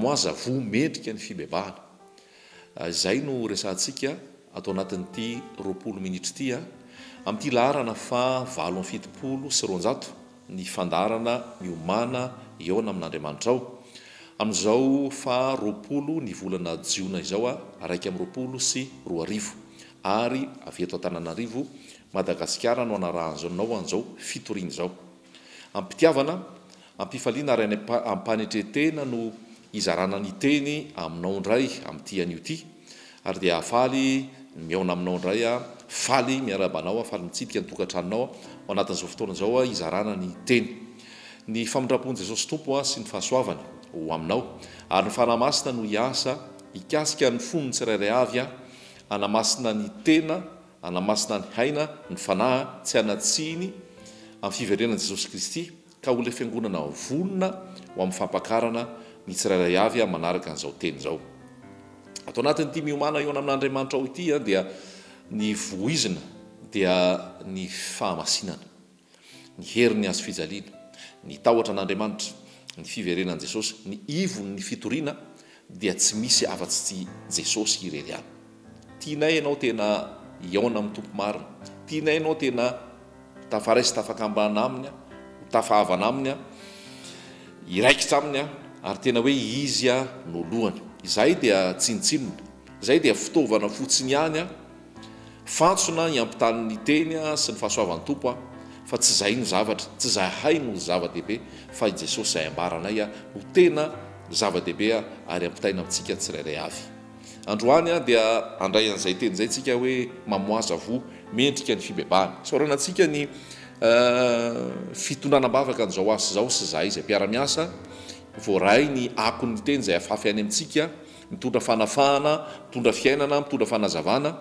Mamoaza voa mendrika ny fibebahana. Izay no resahantsika ato anatin'ity 20 minitra ity amin'ity laharana faha 278 ny fandaharana Miomàna hihaona amin'Andriamanitrao amin'izao faha 20 ny volana jiona izao 2021 ary avy eto Antananarivo Madagasikara no anarahanao an'izao fitoriana izao. Am-pitiavana, am-pifaliana ary am-panetren-tena no hizarana ny teny aminao indray amin'ity anio ity. Ary dia faly ny mihaona aminao indray aho, faly miarahaba anao aho, faly mitsidika ny tokantranonao aho ao anatin'izao fotoana izao hizarana ny teny. Ny famindram-pon'i Jesosy Tompo sy ny fahasoavany ho aminao. Ary ny Fanahy Masina no hiasa hikasika ny fon'ny tsirairay avy hanamasina ny tena Hanamasina ny haina, ny fanahy, tsy hanan-tsiny amin'ny fiverenan'i Jesosy Kristy, ka ho ilay Fiangonana vonona ho amin'ny fampakarana ny tsirairay avy manaraka an'izao teny izao. Ato anatin'ity Miomàna hihaona amin'Andriamanitra ao ity dia ny voizina dia ny fahamasinana. ny herin'ny hazo fijaliana, ny tahotra an'Andriamanitra, ny fiverenan'i Jesosy, ny ivon'ny fitoriana dia tsy misy afa-tsy Jesosy irery ihany. Tianay ianao tena hihaona amin'ny Tompo marina, tianay ianao tena ho tafaray sy tafakambana Aminy, ho tafahavana Aminy, hiraikitra Aminy ary tena hoe Izy no lohany. Izahay dia tsinontsinona, izahay dia fitaovana fotsiny ihany. Fantsona hiampitany ny teny sy ny fahasoavan'ny Tompo aho fa tsy zahay no zavatra, tsy zahay no zava-dehibe fa i Jesosy izay ambaranay no tena zava-dehibe ary ampitaina amintsika tsirairay avy. Androany dia handray an'izay teny izay tsika hoe mamoaza voa mendrika ny fibebahana. Isaorana antsika ny fitondrana am-bavaka an'izao asa izao sy zahay izay mpiara-miasa voaray ny akon'ny teny izay afafy any amintsika Mitondra fanafahana, mitondra fiainana, mitondra fanazavana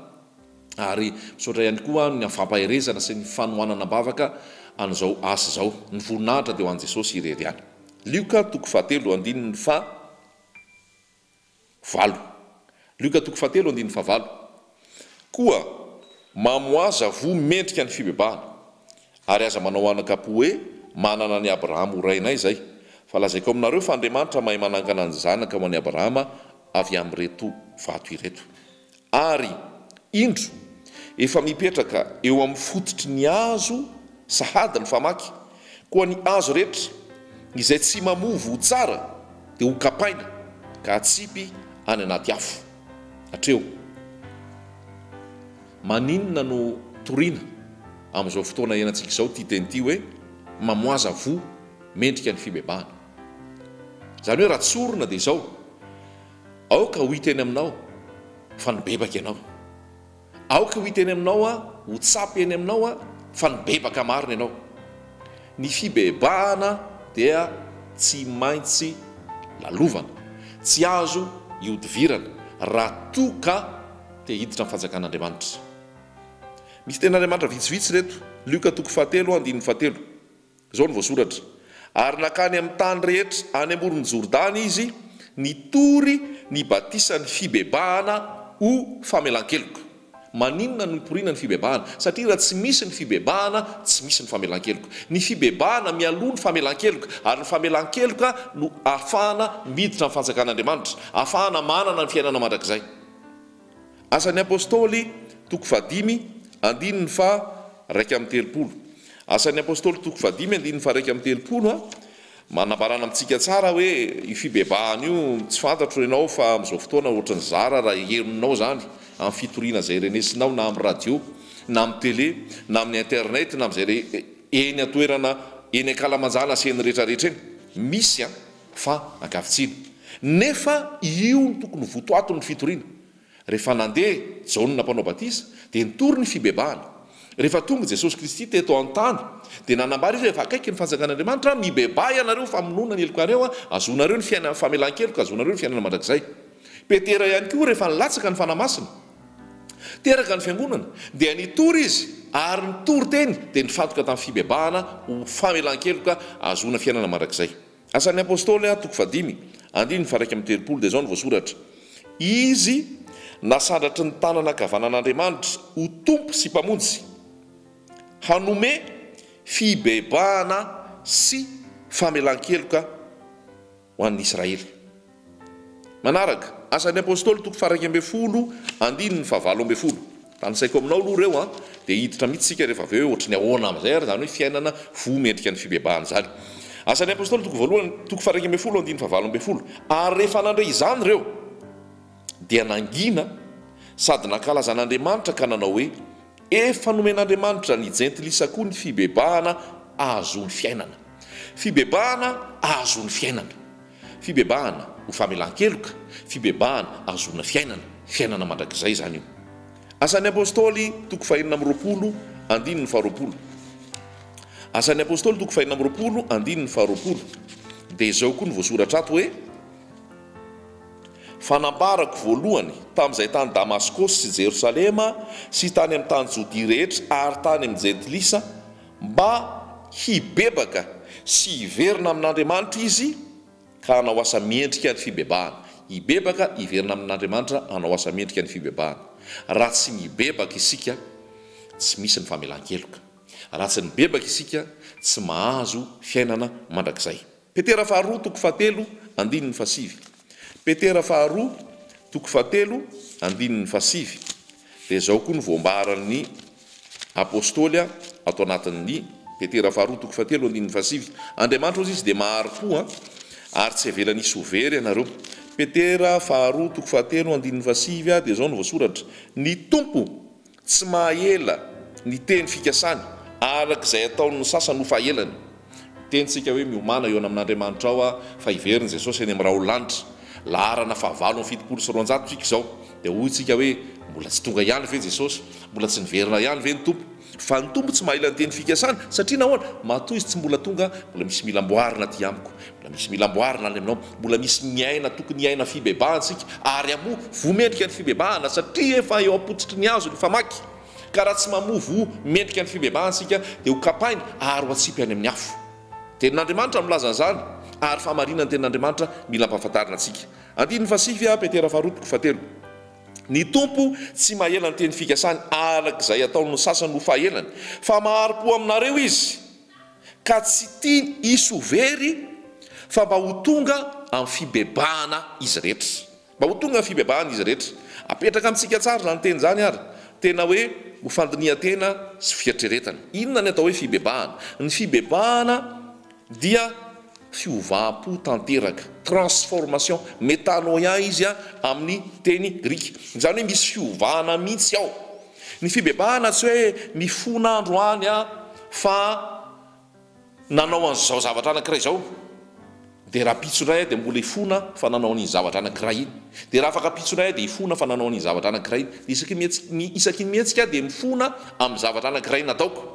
ary misaotra ihany koa ny fampaherezana sy ny fanohanana am-bavaka an'izao asa izao. Ny voninahitra dia ho an'i Jesosy irery ihany. Lioka toko fahatelo andininy faha valo. Lioka toko fahatelo andininy fahavalo. Koa mamoaza voa mendrika ny fibebahana, ary aza manao anakam-po hoe, Manana an'i Abrahama ho rainay izay. Fa lazaiko aminareo fa Andriamanitra mahay manangana ny zanaka ho an'i Abrahama avy amin'ireto vato ireto. Ary, indro, efa mipetraka eo amin'ny fototry ny hazo sahady ny famaky, koa ny hazo rehetra izay tsy mamoa voa tsara dia hokapaina ka hatsipy any anaty afo. Hatreo. Maninona no torina amin'izao fotoana iainantsika izao ity teny ity hoe mamoaza voa mendrika ny fibebahana? Izany hoe raha tsorina dia izao, aoka ho hita eny aminao fa nibebaka ianao. Aoka ho hita eny aminao, ho tsapa eny aminao fa nibebaka marina ianao. Ny fibebahana dia tsy maintsy lalovana, tsy azo ihodivirana raha toa ka te hiditra ny fanjakan'Andriamanitra. Misy tenin'Andriamanitra vitsivitsy ireto, Lioka toko fahatelo andininy fahatelo. Izao no voasoratra, Ary nankany amin'ny tany rehetra any amoron'i Jordany izy nitory ny batisan'ny fibebahana ho famelan-keloka. Maninona no itoriana ny fibebahana? Satria raha tsy misy ny fibebahana, tsy misy ny famelan-keloka. Ny fibebahana mialoha ny famelan-keloka, ary ny famelan-keloka no ahafahana miditra amin'ny fanjakan'Andriamanitra, ahafahana manana ny fiainana mandrakizay. Asan'ny Apostoly toko fahadimy andininy faha 31. Asan'ny Apostoly toko fahadimy andininy faha 31 Manambarana amintsika tsara hoe io fibebahana io tsy fantatro ianao fa amin'izao fotoana ohatran'ny zara raha henonao izany amin'ny fitoriana izay renesinao na amin'ny radio na amin'ny télé na amin'ny internet na amin'izay re eny an-toerana eny ankalamanjana sy eny rehetra rehetra eny. Misy an! Fa ankavitsiana. Nefa io no tokony ho votoaton'ny fitoriana. Rehefa nandeha Jaona Mpanao Batisa, dia nitory ny fibebahana. Rehefa tonga Jesosy Kristy teto an-tany, dia nanambara Izy hoe, Efa akaiky ny fanjakan'Andriamanitra, mibebaha ianareo fa famonoana ny helokareo, ahazoanareo ny fiainana, famelan-keloka, ahazoanareo ny fiainana mandrakizay. Petera ihany koa, rehefa nilatsaka ny Fanahy Masina, teraka ny Fiangonana, dia nitory izy, ary nitory teny, dia nifantoka tamin'ny fibebahana ho famelan-keloka, ahazoana fiainana mandrakizay. Asan'ny Apostoly toko fahadimy, andininy faha-31 dia izao no voasoratra, Izy nasandratry ny tanana ankavanan'Andriamanitra ho Tompo sy Mpamonjy, hanome fibebahana sy famelan-keloka ho an'ny Israely. Manaraka, Asan'ny Apostoly toko faha-11 andininy faha-18. Tanisaiko aminao aloha ireo an, dia hiditra mihitsy isika rehefa avy eo hoe ohatry ny ahoana amin'izay ary izany hoe fiainana voa mendrika ny fibebahana izany. Asan'ny Apostoly toko voalohany toko faha-11 andininy faha-18. Ary rehefa nandre izany ireo, dia nangina sady nankalaza an'Andriamanitra ka nanao hoe, Efa nomen'Andriamanitra ny jentilisa koa ny fibebahana ahazoany fiainana. Fibebahana ahazoany fiainana. Fibebahana ho famelan-keloka, fibebahana ahazoana fiainana, fiainana mandrakizay izany io. Asan'ny Apostoly toko fahenina amby roapolo andininy faharoapolo. Asan'ny Apostoly toko fahenina amby roapolo andininy faharoapolo. Dia izao koa no voasoratra ato hoe. Fa nambarako voalohany tamin'izay tany Damaskosy sy Jerosalema sy tany amin'ny tany Jodia rehetra ary tany amin'ny Jentilisa, mba hibebaka sy hiverina amin'Andriamanitra izy ka hanao asa miendrika ny fibebahana. Hibebaka, hiverina amin'Andriamanitra, hanao asa miendrika ny fibebahana. Raha tsy mibebaka isika, tsy misy ny famelan-keloka. Raha tsy mibebaka isika, tsy mahazo fiainana mandrakizay. Petera faharoa toko fahatelo andininy fahasivy Petera faharoa toko fahatelo andininy fahasivy Dia izao koa no voambaran'ny Apostoly ato anatin'ny Petera faharoa toko fahatelo andininy fahasivy Andriamanitra hozy izy dia mahari-po an, ary tsy avelany hisy ho very ianareo. Petera faharoa toko fahatelo andininy fahasivy dia izao no voasoratra, Ny Tompo Tsy mahaela ny teny fikasany, araka izay ataon'ny sasany ho fahaelany. Miteny isika hoe miomàna hihaona amin'Andriamanitra ao aho fa hiverina Jesosy eny amin'ny rahon'ny lanitra. Laharana fahavalo amby 270 isika izao. Dia hoy isika hoe mbola tsy tonga ihany ve Jesosy? Mbola tsy niverina ihany ve ny Tompo? Fa ny Tompo tsy mahaela ny teny fikasany, satria nahoana? Matoa Izy tsy mbola tonga, mbola misy mila amboarina aty amiko. Mbola misy mila amboarina any aminao, mbola misy miaina tokony hiaina fibebahana isika ary hamoa voa mendrika ny fibebahana satria efa eo am-pototry ny hazo ny famaky ka raha tsy mamoa voa mendrika ny fibebahana isika dia ho kapaina ary ho atsipy any amin'ny afo. Tenin'Andriamanitra milaza an'izany ary fahamarinan'ny tenin'Andriamanitra mila ampahafantarina antsika. Andininy fahasivy a Petera faharoa toko fahatelo. Ny Tompo tsy mahela ny teny fikasany araka izay ataon'ny sasany ho fahelany fa mahari-po aminareo Izy. ka tsy tiany hisy ho very fa mba ho tonga amin'ny fibebahana izy rehetra. Mba ho tonga amin'ny fibebahana izy rehetra. Apetraka amintsika tsara izany teny izany ary tena hoe ho fandinihan-tena sy fieritreretana. Inona ny atao hoe fibebahana? Ny fibebahana dia fiovam-po tanteraka, transformation, metanoia izy amin'ny teny grika. Izany hoe misy fiovana mihitsy ao. Ny fibebahana tsy hoe mifona androany aho fa nanao an'izao zavatra anankiray izao, dia rahampitso indray aho dia mbola hifona fa nanao an'iny zavatra anankiray iny, dia raha afaka ampitso indray aho dia hifona fa nanao an'iny zavatra anankiray iny, dia isaky ny isaky ny mihetsika aho dia mifona amin'ny zavatra anankiray nataoko.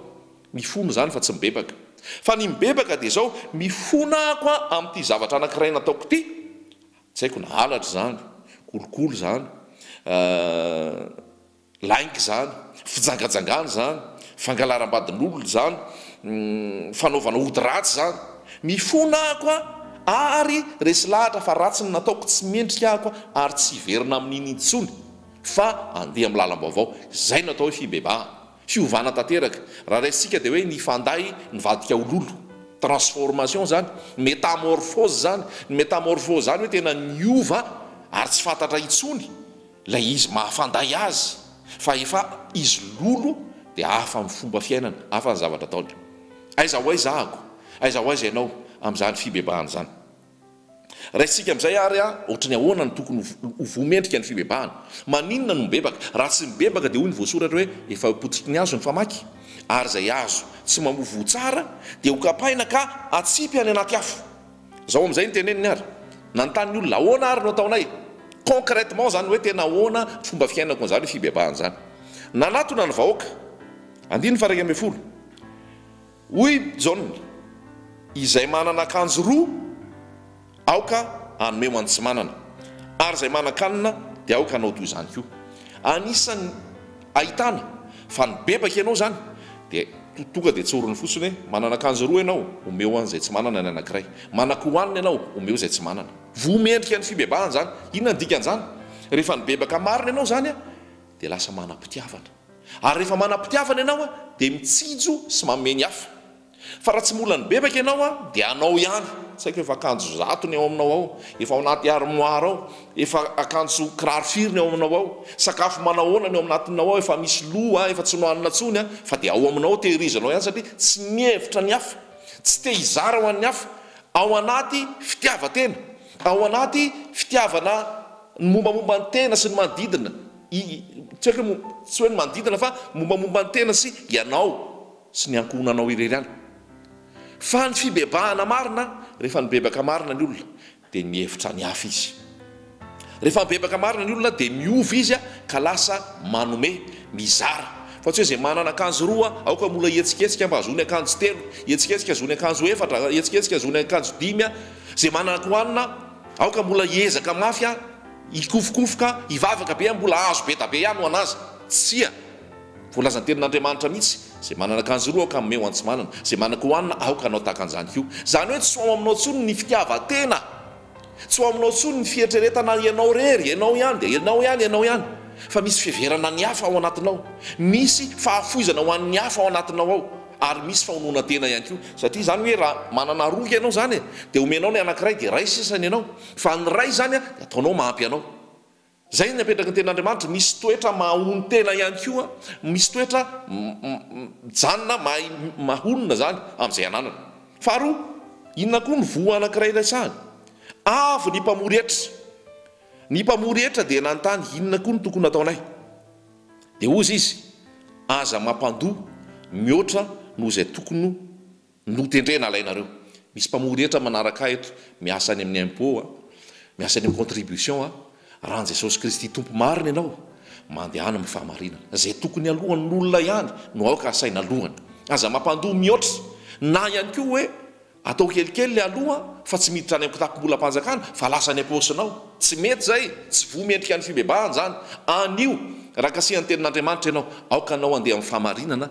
Mifona izany fa tsy mibebaka. Fa ny mibebaka dia izao, mifona aho koa amin'ity zavatra anankiray nataoko ity, Tsy haiko na halatra izany, kolikoly izany, lainga izany, fijangajangana izany, fangalaram-badin'olona izany, fanaovana ody ratsy izany. Mifona aho ary resy lahatra fa ratsy ny nataoko, tsy mendrika aho ary tsy hiverina amin'iny intsony fa handeha amin'ny lalam-baovao. Izay no atao hoe fibebahana. Fiovana tanteraka. Raha raisintsika dia hoe ny fanday nivadika ho lolo. Transformation izany. Métamorphose izany. Ny métamorphose izany hoe tena niova ary tsy fantatra intsony ilay izy maha fanday azy fa efa izy lolo dia hafa ny fomba fiainana, hafa ny zavatra ataony. Aiza ho aiza ahako? Aiza ho aiza ianao amin'izany fibebahana izany? Raisintsika amin'izay àry ohatry ny ahoana no tokony ho voa mendrika ny fibebahana. Maninona no mibebaka? Raha tsy mibebaka dia hoy ny voasoratra hoe efa eo am-pototry ny hazo ny famaky, ary izay hazo tsy mamoa voa tsara dia hokapaina ka atsipy any anaty afo. Izao amin'izay no teneniny ary. Nanontany ny olona, ahoana àry no ataonay? Concrètement izany hoe tena ahoana ny fomba fiainako an'izany hoe fibebahana izany. Nanatona ny vahoaka. Andininy faha 11. Hoy Jaona, Izay manana akanjo roa, aoka hanome ho an'ny tsy manana, ary izay manan-kanina dia aoka hanao toy izany koa. Anisan'ny ahitana fa nibebaka ianao izany, dia tonga dia tsoriny fotsiny hoe, manana akanjo roa ianao, omeo an'izay tsy manana ny anankiray. Manan-kohanina ianao, omeo izay tsy manana. Voa mendrika ny fibebahana izany. Inona ny dikan'izany? Rehefa nibebaka marina ianao izany, dia lasa manam-pitiavana. Ary rehefa manam-pitiavana ianao dia mitsinjo sy manome ny hafa. Fa raha tsy mbola nibebaka ianao dia anao ihany. Tsy haiko efa akanjo zato ny ao aminao ao, efa ao anaty armoire ao, efa akanjo kiraro firy ny ao aminao ao, sakafo manahoana ny ao anatinao ao, efa misy lo a, efa tsy nohanina intsony a, fa dia ao aminao ao tehirizanao ihany satria tsy mihevitra ny hafa, tsy te hizara ho an'ny hafa, ao anaty fitiavan-tena, ao anaty fitiavana ny mombamomba ny tena sy ny manodidina, i, tsy haiko hoe tsy hoe ny manodidina fa mombamomba ny tena sy ianao sy ny ankohonanao irery ihany. Fa ny fibebahana marina, rehefa nibebaka marina ny olona, dia mihevitra ny hafa izy. Rehefa mibebaka marina ny olona, dia miova izy ka lasa manome, mizara. Fa tsy hoe izay manana akanjo roa, aoka mbola hihetsiketsika mba hahazoany akanjo telo, hihetsiketsika hahazoany akanjo efatra, hihetsiketsika hahazoany akanjo dimy, izay manan-kohanina, aoka mbola hiezaka mafy, hikofokofoka, hivavaka be, mbola hahazo be da be ihany ho an'azy. Tsia! Voalazan'ny tenin'Andriamanitra mihitsy, Izay manana akanjo roa aoka hanome ho an'ny tsy manana, izay manan-kohanina aoka hanao tahaka an'izany koa. Izany hoe tsy ho ao aminao intsony ny fitiavan-tena, tsy ho ao aminao intsony ny fieritreretana ianao irery, ianao ihany dia ianao ihany, ianao ihany, fa misy fiheverana ny hafa ao anatinao, misy fahafoizana ho an'ny hafa ao anatinao ao, ary misy fahononan-tena ihany koa. Satria izany hoe raha manana roa ianao izany e, dia omenao ny anankiray dia iray sisa ny anao, fa ny iray izany dia ataonao mahampy anao. Izay ny apetraky ny tenin'Andriamanitra, misy toetra mahaonon-tena ihany koa, misy toetra mijanona mahay mahonona izany amin'izay ananany. Faharoa, inona koa ny voa anankiray resahany? Avy ny mpamory hetra. Ny mpamory hetra dia nanontany inona koa no tokony hataonay? Dia hozy izy, aza mampandoa mihoatra noho izay tokony Notendrena alainareo. Misy mpamory hetra manaraka ahy eto, miasa any amin'ny impôt a, miasa any amin'ny contribution a, raha an'i Jesosy Kristy Tompo marina ianao, mandehana amin'ny fahamarinana. Izay tokony alohan'ny olona ihany no aoka asaina alohany. Aza mampandoa mihoatra, na ihany koa hoe atao kelikely ilay aloha fa tsy miditra any amin'ny kitapom-bolam-panjakana fa lasa any am-paosinao. Tsy mety izay, tsy voa mendrika ny fibebahana izany. Anio, raha kasihan'ny tenin'Andriamanitra ianao, aoka anao handeha amin'ny fahamarinana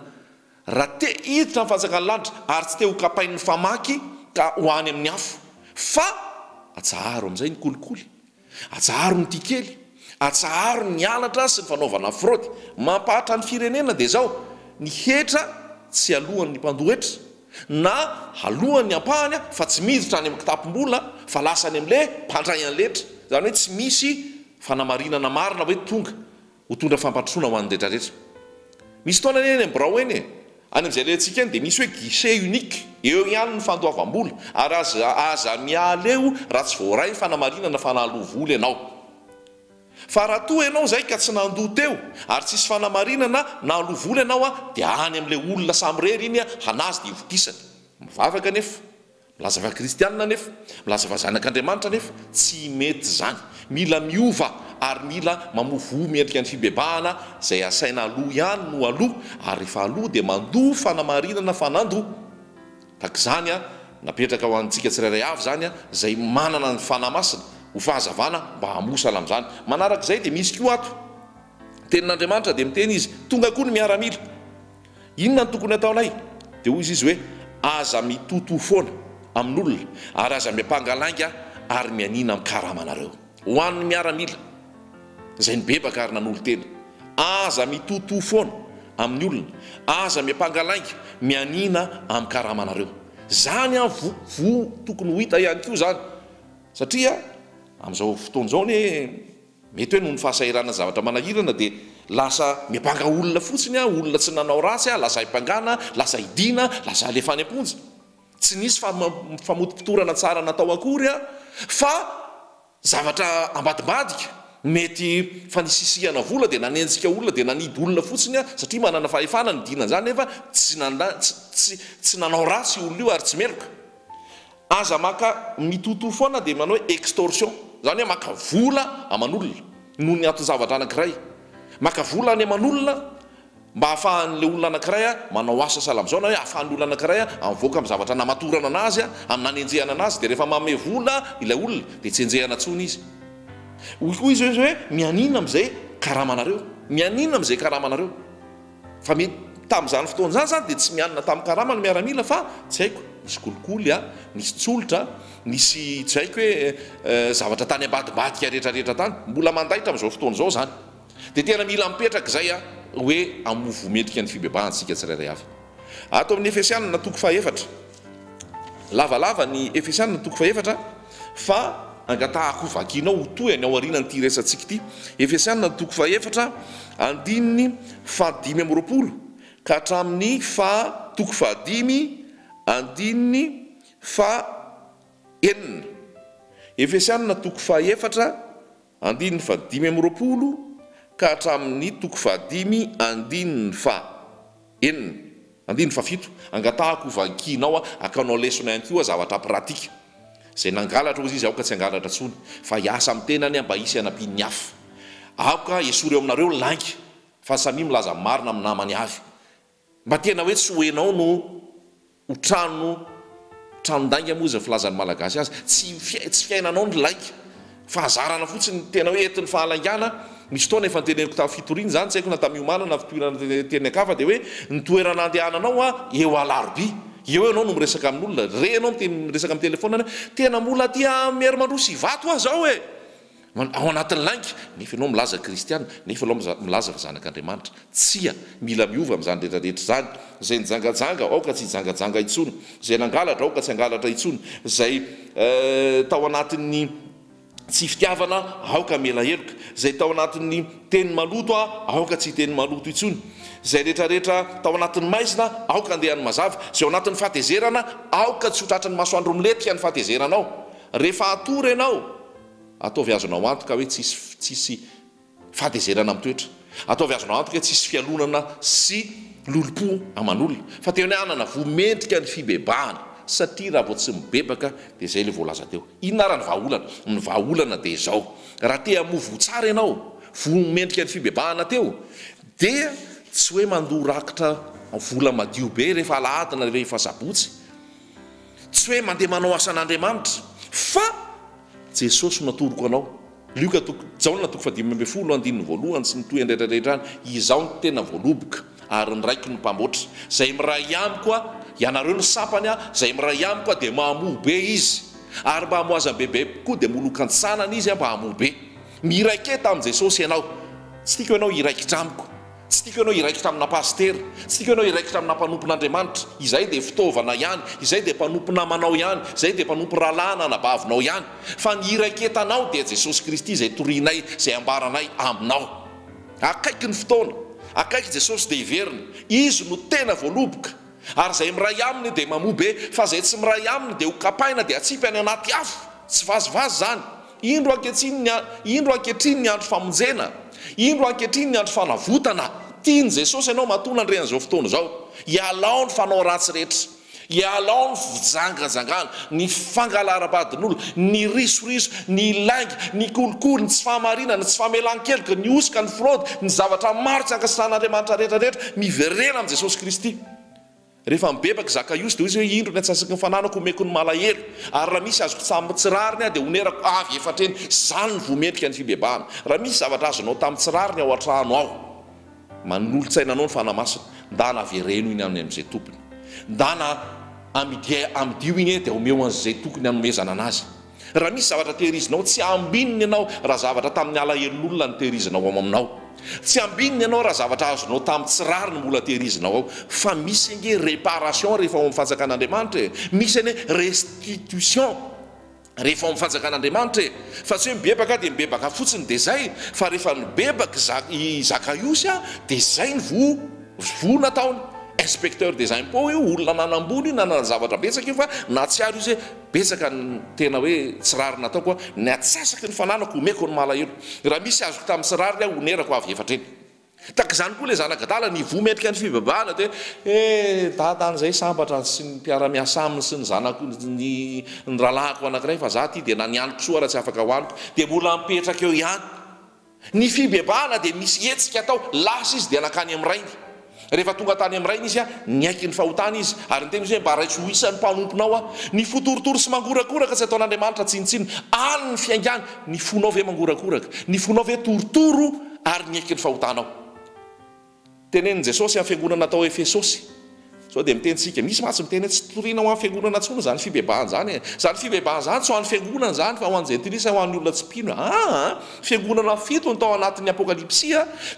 Raha te hiditra amin'ny fanjakan'ny lanitra ary tsy te ho kapain'ny famaky ka ho any amin'ny afo. Fa atsaharo amin'izay ny kolikoly, atsaharo ny tia kely, atsaharo ny halatra sy ny fanaovana fraude. Mampahatra ny firenena dia izao, ny hetra tsy aloan'ny mpandoa hetra, na aloany ny ampahany fa tsy miditra any amin'ny kitapom-bola fa lasa any amin'ilay mpandray an'ilay hetra. Izany hoe tsy misy fanamarinana marina hoe tonga. Ho tondra fampandrosoana ho an'ny retraretra. Misy fotoana anie eny amin'ny birao eny e! Any amin'izay alehantsika eny dia misy hoe guichet unique, eo ihany ny fandoavam-bola, ary aza aza miala eo raha tsy voaray ny fanamarinana fa nahaloa vola ianao. Fa raha toa ianao izay ka tsy nandoa teo ary tsisy fanamarinana nahaloa vola ianao dia any amin'ilay olona samirery iny hanazy dia ivokisany. Mivavaka anefa. Milaza fa kristianina anefa, milaza fa zanak'Andriamanitra anefa, tsy mety izany. Mila miova ary mila mamoa voa mendrika ny fibebahana, izay asaina aloha ihany no aloha, ary rehefa aloha dia mandoa fanamarinana fa nandoa. Tahaka izany, napetraka ho antsika tsirairay avy izany, izay manana ny Fanahy Masina ho fahazavana mba hamosana amin'izany. Manaraka izay dia misy koa ato, Tenin'Andriamanitra dia miteny Izy, tonga koa ny miaramila. Inona no tokony hataonay? Dia hoy izy hoe, Aza mitotoa foana amin'olona, ary aza miampanga lainga ary mianiana amin'ny karamanareo. Ho an'ny miaramila izay nibebaka ary nanolo-tena, aza mitotoa foana amin'ny olona, aza miampanga lainga, mianiana amin'ny karamanareo. Izany an, voa, voa tokony ho hita ihany koa izany, satria amin'izao fotoana izao anie, Mety hoe noho ny fahasahiranana zavatra manahirana dia lasa miampanga olona fotsiny aho, olona tsy nanao ratsy aho, lasa ampangana, lasa hidiana, lasa alefa any am-ponja. Tsy nisy famotopotorana tsara natao akory aho fa zavatra ambadimbadika, mety fanisisihana vola dia nanenjika olona dia nanidy olona fotsiny aho satria manana fahefana nidiana an'izany nefa tsy tsy tsy nanao ratsy io olona io ary tsy meloka. Aza maka mitotoa foana dia manao hoe extorsion, izany hoe maka vola aman'olona noho ny anton-javatra anankiray. Maka vola any aman'olona mba hahafahan'ilay olona anankiray manao asa sahala amin'izao na hoe hahafahan'ny olona anankiray mivoaka amin'ny zavatra namatorana anazy, amin'ny nanenjehana anazy. Dia rehefa manome vola ilay olona dia tsy enjehana intsony izy. Hoy koa izy hoe mianiana amin'izay karamanareo, mianiana amin'izay karamanareo. Fa mety tamin'izany fotoana izany izany dia tsy mianina tamin'ny karama ny miaramila fa tsy haiko, nisy kolikoly a, nisy tsolotra, nisy tsy haiko hoe zavatra tany ambadimbadika rehetra rehetra tany. Mbola mandaitra amin'izao fotoana izao izany. Dia tena mila mipetraka izay a, hoe hamoa voa mendrika ny fibebahantsika tsirairay avy. Ato amin'ny Efesianina toko fahefatra. Lavalava ny Efesiana toko fahefatra fa angatahako ho vakianao ho tohiny ao aorianan'ity resatsika ity. Efesiana toko fahefatra andininy fahadimy amby 20 ka hatramin'ny faha toko fahadimy andininy faha-enina. Efesiana toko fahefatra andininy faha-25 ka hatramin'ny toko fahadimy andininy faha-enina, andininy fahafito. Angatahako ho vakianao hakanao lesona ihany koa zavatra pratika. Izay nangalatra hozy izy aoka tsy hangalatra intsony, fa hiasa amin'ny tenany mba hisy hanampian'ny hafa. Aoka esory eo aminareo ny lainga, fa samia milaza ny marina amin'ny namany avy. Mba tena hoe tsy ho enao no ho trano tranon-dainga moa izay filazan'ny Malagasy azy. Tsy tsy fiainanao ny lainga. Fahazarana fotsiny, tena hoe entin'ny fahalaingana. Misy fotoana efa noteneniko tamin'ny fitoriana izany, tsy haiko na tamin'ny hiomanana na fitoriana teny an-kafa dia hoe ny toerana andehananao an, eo Alarobia. Eo ianao no miresaka amin'olona. Re ianao miteny miresaka amin'ny telefaonina hoe tena mbola aty Mierimandroso Ivato aho izao e! Ao anatin'ny lainga, nefa ianao milaza kristiana, nefa ianao milaza fa zanak'Andriamanitra. Tsia, mila miova amin'izany rehetra rehetra izany. Izay nijangajanga, aoka tsy hijangajanga intsony. Izay nangalatra, aoka tsy hangalatra intsony. Izay tao anatin'ny tsy fitiavana, aoka hamela heloka. Izay tao anatin'ny teny maloto, aoka tsy hiteny maloto intsony. Izay rehetra rehetra tao anatin'ny maizina, aoka handeha ny mazava. Izay ao anatin'ny fahatezerana, aoka tsy ho tratry ny masoandro milentika ny fahatezeranao. Rehefa hatory ianao, Ataovy azonao antoka hoe tsisy tsisy fahatezerana mitoetra. Ataovy azonao antoka hoe tsisy fialonana sy lolompo aman'olona. Fa tena hoe hanana voa mendrika ny fibebahana. Satria raha vao tsy mibebaka dia izay ilay voalaza teo. Inona ary ny vahaolana? Ny vahaolana dia izao. Raha te hamoa voa tsara ianao, voa mendrika ny fibebahana teo, dia tsy hoe mandoa rakitra vola madio be rehefa alahady na rehefa sabotsy. Tsy hoe mandeha manao asan'Andriamanitra. Fa Jesosy no atoroko anao. Lioka toko, Jaona toko fahadimy ambin'ny folo andininy voalohany sy ny tohiny rehetra rehetra any, Izaho no tena voaloboka, ary ny Raiko no mpamboatra. Izay miray amiko aho, ianareo no sampany aho, izay miray amiko aho dia mamoa be izy. Ary mba hamoazany bebe koa dia molokan-tsanana izy mba hamoa be. Miraiketa amin'i Jesosy ianao. Tsy tiako ianao hiraikitra amiko. Tsy tiako ianao hiraikitra amina pasitera. Tsy tiako ianao hiraikitra amina mpanompon'Andriamanitra. Izahay dia fitaovana ihany. Izahay dia mpanompo namanao ihany. Izahay dia mpanompo rahalahy na anabavinao ihany. Fa ny hiraiketanao dia Jesosy Kristy izay torianay, izay ambaranay aminao. Akaiky ny fotoana. Akaiky Jesosy dia hiverina. Izy no tena voaloboka. Ary izay miray aminy dia mamoa be, fa izay tsy miray aminy dia ho kapaina dia atsipy any anaty afo. Tsy vazivazy izany. Indro ankehitriny ny indro ankehitriny ny andro famonjena, indro ankehitriny ny andro fanavotana. Tian'i Jesosy ianao matoa nandre an'izao fotoana izao. Ialao ny fanao ratsy rehetra. Ialao ny fijangajangana, ny fangalaram-badin'olona, ny risoriso, ny lainga, ny kolikoly, ny tsy fahamarinana, ny tsy famelan-keloka, ny hosoka, ny fraude, ny zavatra maro tsy ankasitrahan'Andriamanitra rehetra rehetra. Miverena amin'i Jesosy Kristy. Rehefa mibebaka i Zakaiosy dia hoy izy hoe, Indro ny antsasaky ny fananako omeko ny malahelo, ary raha misy azoko tamin'ny tsy rariny aho dia honerako avy efatra eny. Izany no voa mendrika ny fibebahana. Raha misy zavatra azonao tamin'ny tsy rariny ao an-trano ao, manolotsaina anao ny Fanahy Masina, ndana avereno iny any amin'izay tompony. Ndana amidia amidio iny dia omeo an'izay tokony hanomezana anazy. Raha misy zavatra tehirizinao, tsy ambininy ianao raha zavatra tamin'ny alahelon'olona no tehirizinao ao aminao. Tsy ambininy ianao raha zavatra azonao tamin'ny tsy rariny mbola tehirizinao ao. Fa misy ange réparation rehefa ao amin'ny fanjakan'Andriamanitra e! Misy anie restitution rehefa ao amin'ny fanjakan'Andriamanitra e! Fa tsy hoe mibebaka dia mibebaka fotsiny dia izay, fa rehefa nibebaka i Zakaiosy dia izay ny voa voa nataony. Inspecteur des impôts io, olona nanambony io, nanana zavatra betsaka io fa nahatsiaro izy hoe Betsaka ny tena hoe tsy rariny nataoko a, ny atsasaky ny fananako omeko ny malahelo. Raha misy azoko tamin'ny tsy rariny aho onerako avy efatra eny. Tahaka izany koa ilay zanak'adala nivoa mendrika ny fibebahana dia hoe eh dada any izay sambatra sy ny mpiara-miasa aminy sy ny zanako ny ny rahalahiko anankiray fa za aty dia na ny haniko soa ara tsy afaka hohaniko dia mbola mipetraka eo ihany. Ny fibebahana dia misy hetsika atao, lasa izy dia nankany amin'ny rainy. Rehefa tonga tany amin'ny rainy izy, niaiky ny fahotany izy, ary niteny izy hoe, Mba raiso ho isan'ny mpanomponao aho. Ny fo torotoro sy mangorakoraka tsy ataon'Andriamanitra tsinontsinona. Any ny fiaingàny. Ny fonao ve mangorakoraka? Ny fonao ve torotoro ary niaiky ny fahotanao? Tenenin'i Jesosy amin'ny fiangonana tao Efesosy. Sao dia miteny isika, misy mantsy miteny hoe tsy toriana ho an'ny fiangonana intsony izany fibebahana izany e. Izany fibebahana izany tsy ho an'ny fiangonana izany fa ho an'ny jentilisa, ho an'ny olona tsy mpino. Aa! Fiangonana fito no tao anatin'ny Apokalypsy,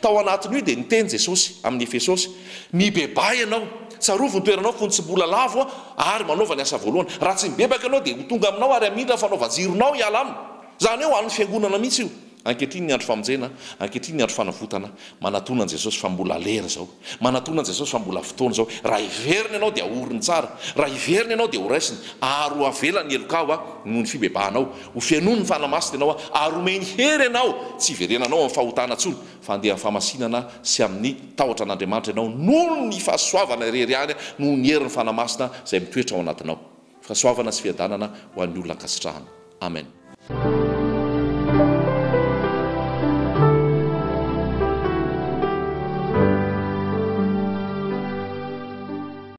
tao anatin'io dia niteny Jesosy amin'ny Efesosy, Mibebaha ianao. Tsarovy ny toeranao fony tsy mbola lavo ary manaova ny asa voalohany. Raha tsy mibebaka ianao dia ho tonga aminao ary hamindra ny fanaovan-jironao hiala aminy. Izany hoe ho an'ny fiangonana mihitsy io. Ankehitriny ny andro famonjena, ankehitriny ny andro fanavotana. Manatona an'i Jesosy fa mbola lera izao. Manatona an'i Jesosy fa mbola fotoana izao. Raha hiverina ianao dia ahoriny tsara. Raha hiverina ianao dia horaisiny ary ho avelany ny helokao noho ny fibebahanao. Ho fenoiny ny Fanahy Masina ianao ary homeny hery ianao tsy hiverenanao amin'ny fahotana intsony fa handeha amin'ny fahamasinana sy amin'ny tahotra an'Andriamanitra ianao noho ny fahasoavana irery ihany, noho ny herin'ny Fanahy Masina izay mitoetra ao anatinao. Fahasoavana sy fiadanana ho an'ny olona ankasitrahana. Amen.